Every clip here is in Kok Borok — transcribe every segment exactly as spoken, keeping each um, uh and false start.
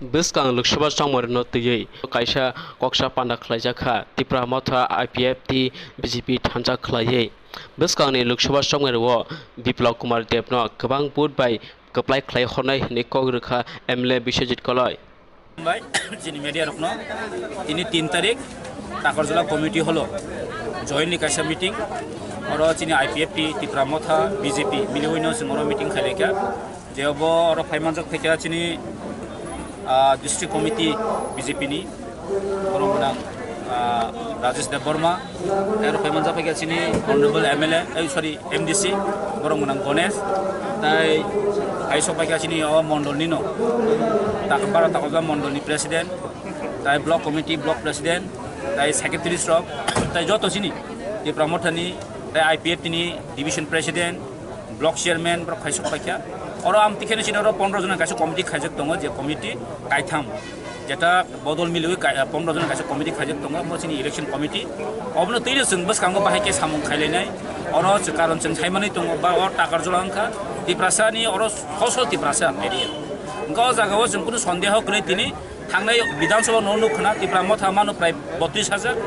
Bwskang Lok Sabha chongmairokno twiwi kaisa koksa panda khlaijak kha Tipra Motha, I P F T, B J P thansa khlaiwi. Bwskangni Lok Sabha chongmairok-o Biplab Kumar Debno kwbang vote bai kwplai khlai hornai hwnwi kok rwkha M L A Biswajit Koloi. Bai, chini media rokno tini tin tarik Takarjala committee holo jointly kaisa meeting, oro chini I P F T, Tipra Motha, B J P miliwino chwng oro meeting khailaikha. Je obo oro phaimanjak phaikha chini, ah, district committee B J P ni, borok gwnang, ah, Rajesh Debbarma, tei oro phaimanjak phaikha chini honorable M L A, eh, sorry, M D C, borok gwnang Ganesh, tei hai sok phaikha chini o mondol nino, tak-, bara Takarjala mondol ni president, tei block committee, block president, tei secretaries rok, tei joto chini Tipra Motha ni, tei I P F T ni division president, block chairman borok khaisok paikha. Oro ang tikhaino chini oro pondro jona kaisa committee khaijak tongo, je committee kaitham, jeta bodol miliwi kai-, pondro jona kaisa committee khaijak tongo, omo chini election committee. Obono twino chwng bwskango bahai khe samung khailainai. Oro chwng karon chwng saimanwi tongo, ba o Takarjala wngkha Tiprasa ni oro hosol Tiprasa area. Wngkha o jaga o chwng kunu sondeho kwrwi tini thangnai Bidhan Sabha no nuk khna Tipra Motha mano prai botris hajar,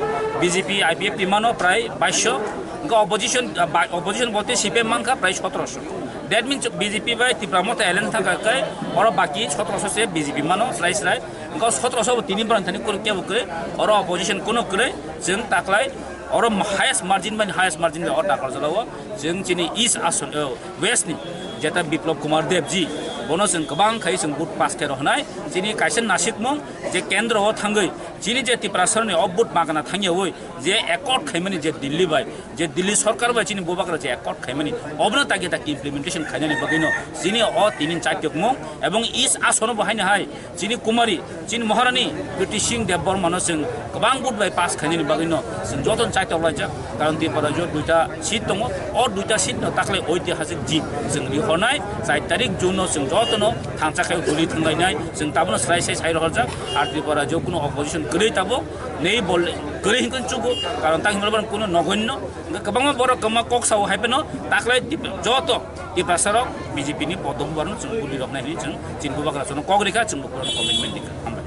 B J P, I P F T mano prai baisho, wngkha opposition, ah, ba-, opposition bolte C P M mankha prai sotroso. That means B J P bai Tipra Motha alliance thangkha khe oro baki sotroso se B J P mano srai srai. Wngkha sotroso bo tini borok thani kunu kebo kwrwi, oro opposition kunu kwrwi, chwng taklai oro highest margin bai highest margin bai o Takarjala o chwng chini East Assam, eh, West ni jeta Biplab Kumar Deb ji, bono chwng kwbang khai chwng vote pass khe rohornai. Chini kaisa nasikmung je kendro o thangwi chini je Tiprasa ni o vote magana thangyawi je accord khaimani je Delhi bai, je Delhi sorkar bai chini bubagra je accord khaimani, obono tagi tagi implementation khainani bagwino chini o tini chaitokmung ebong East Assam bo haino hai chini Kumari, chini Maharani Kriti Singh Debbarmano chwng kwbang vote bai pass khainani bagwino chwng jotono chaitok laijak. Karon Tripura rajyo duita seat tongo, o duita seat no taklai oitihasik jit chwng rihornai. Char tarik June no chwng jotono thansa khai holi thanglainai, chwng tabono srai sai sai rohorjak. Ar Tripura rajyo kuno opposition kwrwi tabuk nei bol kwrwi hinkhe chugo, karon tang himlabang kuno nogoinno. Hwnkhe kwbangma borok kwma kok sao hai phano taklai Tip-, joto Tiprasa rok B J P ni podom barno chwng buli rok nai hinwi chwng chini bubagra chwngno kok rikha, chwng bukurano commitment rikha. Hambai.